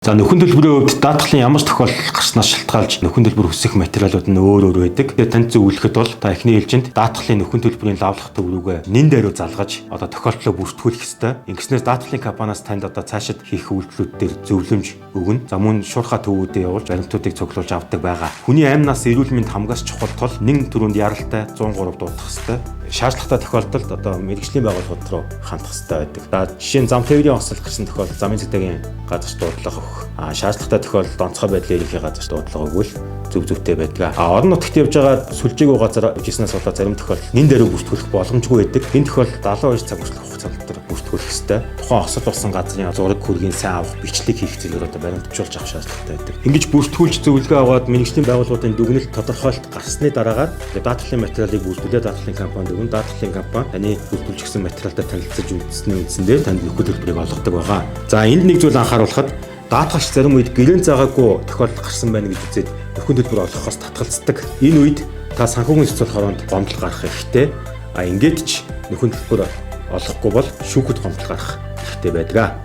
За, нөхөн төлбөрийн хувьд даатгалын ямар ч тохиолдол гарснаас шалтгаалж нөхөн төлбөр хүсэх материалууд нь өөр өөр байдаг. Тэгээд танд зөвлөхөд бол та эхний ээлжинд даатгалын нөхөн төлбөрийн лавлах төв рүүгээ нэн даруй залгаж одоо тохиолдлоо бүртгүүлэх ёстой. Ингэснээр даатгалын компаниас танд одоо цаашид хийх үйлдэлүүд дээр зөвлөмж өгнө. За, мөн шуурхай төвүүдэд явуулж баримтуудыг цуглуулж авдаг байгаа. Хүний амь нас, эрүүл мэнд хамгаас чухал тул нэн түрүүнд яралтай 103 дуудах ёстой. Шаардлагатай тохиолдолд одоо мэргэжлийн байгууллагууд руу хандах ёстой байдаг. За, жишээ нь зам тээврийн осол гарсан тохиолдолд замын цэгтээгийн газарт дуудлага өгөх. Шаардлагатай тохиолдолд онцгой байдлын ерөнхий газарт дуудлага өгвөл зөв зөвтэй байдаг. Орон нутагт явж байгаа сүлжээгүй газар явжсанаас болоод зарим тохиолдолд нэн даруй бүртгүүлэх боломжгүй байдаг. Энэ тохиолдолд 72 цаг хүртэлх хугацаанд дотор бүртгүүлэх ёстой. Тухайн осол болсон газрын зураг хөргийн сайн авах, бичлэг хийх зэрэгээр одоо баримтжуулж авах шаардлагатай байдаг. Ингэж бүртгүүлж, зөвлөгөө аваад, мэргэжлийн байгууллагуудын дүгнэлт тодорхойлолт гарсны дараагаар даатгалын материалыг бүртгүүлээ даатгалын компанид өгнө. Даатгалын компани таны бүртгүүлж өгсөн материалтай танилцаж үзсэний үндсэн дээр танд нөхөн төлбөрийг олгодог байгаа. За, энд нэг зүйл анхааруулхад даатгалч зарим үед гэрээн заагаагүй тохиолдол гарсан байна гэж үзээд нөхөн төлбөр олгохоос татгалздаг. Энэ үед та санхүүгийн зохицуулах хороонд гомдол гаргах эрхтэй. Ингээд ч нөхөн төлбөр олгохгүй бол шүүхэд гомдол гаргах эрхтэй байдаг.